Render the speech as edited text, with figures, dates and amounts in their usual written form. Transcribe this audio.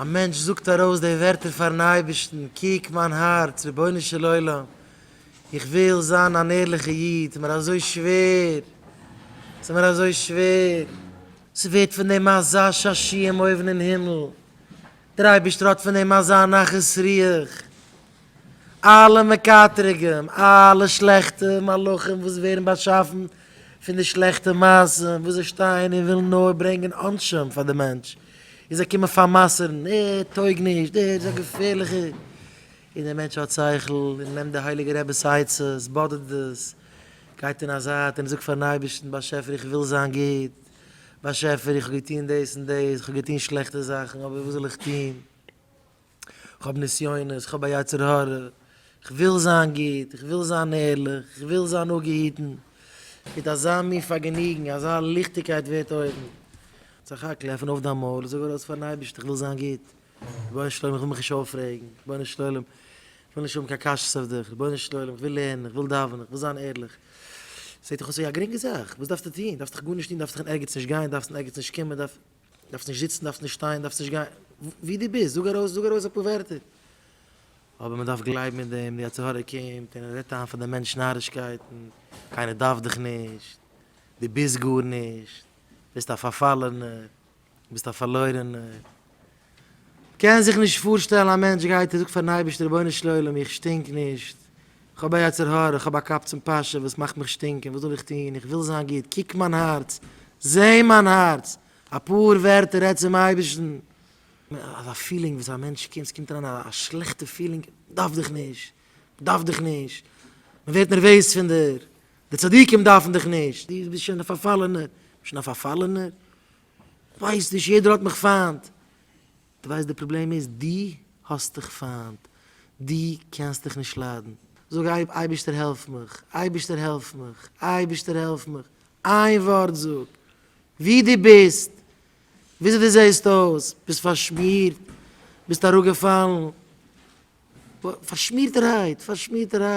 א מענטש זאגט ארויס די ווערטער פארן אייבערשטן, קוק מיין הארץ, רבונו של עולם, איך וויל זיין אן ערליכע איד, ס'איז מיר אזוי שווער, ס'איז מיר אזוי שווער. ס'ווערט פון דעם אזא שעשועים אויבן אין הימל, דער אייבערשטער האט פון דעם אזא נחת רוח, אלע מקטרגים, אלע שלעכטע מלאכים וואס ווערן באשאפן פון די שלעכטע מעשים וואס זיי שטייען און ווילן נאר ברענגען עונשים פאר די מענטש, און זיי קומען פאר'מסר'ן, ער טויג נישט, דער איז א געפערליכער, און דער מענטש האט שכל און נעמט די הייליגע רבי'ס עצות, באדערט עס, גייט אין א זייט און זאגט פאר'ן אייבערשטן, באשעפער איך וויל זיין גוט, באשעפער איך האב געטון דאס און דאס, איך האב געטון שלעכטע זאכן, אבער וואס זאל איך טון? איך האב נסיונות, איך האב א יצר הרע, איך וויל זיין גוט, איך וויל זיין ערליך, איך וויל זיין אפגעהיטן, מיט אזא מין פארגעניגן, אזא ליכטיגקייט ווערט אויבן. סך הכל, עפן אויף דיין מויל, זאג ארויס פארן אייבערשטן, איך וויל זיין גוט, רבונו של עולם איך וויל מיך נישט אויפרעגן, רבונו של עולם איך וויל נישט האבן קיין קשיות אויף דיך, רבונו של עולם איך וויל לערנען, איך וויל דאווענען, איך וויל זיין ערליך. זעט דיך אויס ווי א גרינגע זאך, וואס דארפסטו טון? דארפסט דאך גארנישט טון, דארפסט דאך אין ערגעץ נישט גיין, דארפסט אין ערגעץ נישט קומען, דארפסט. דארפסט נישט זיצן, דארפסט נישט שטיין, דארפסט נישט גיין, ווי דו ביסט, זאג ארויס, זאג ארויס אפאר ווערטער. אבער מען דארף גלייבן אין דעם, די יצר הרע קומט און ער רעדט איין פאר דעם מענטש נארישקייטן, קיינער דארף דיך נישט, דו ביסט גארנישט, ביסט א פארפאלענער, ביסט א פארלוירענער. קען זיך נישט פארשטעלן א מענטש גייט און זאגט פארן אייבערשטן רבונו של עולם איך שטינק נישט, איך האב א יצר הרע, איך האב א קפצן פאשע וואס מאכט מיך שטינקען, וואס זאל איך טון, איך וויל זיין גוט, קוק מיין הארץ, זע מיין הארץ, אפאר ווערטער רעד צום אייבערשטן. אזא feeling וואס א מענטש קומט, ס'קומט אריין א שלעכטע feeling, מ'דארף דיך נישט, מ'דארף דיך נישט, מ'ווערט נערוועז פון דיר, די צדיקים דארפן דיך נישט, דו ביסט שוין א פארפאלענער, ביסט שוין א פארפאלענער? כ'ווייס נישט, יעדער האט מיך פיינט. דו ווייסט די פראבלעם איז דו האסט דיך פיינט, דו קענסט דיך נישט ליידן. זאג אייבערשטער העלף מיך, אייבערשטער העלף מיך, אייבערשטער העלף מיך, איין ווארט זאג, ווי דו ביסט, וויאזוי דו זעסט אויס, ביסט פארשמירט, ביסט אראפגעפאלן, פארשמירטערהייט, פארשמירטערהייט.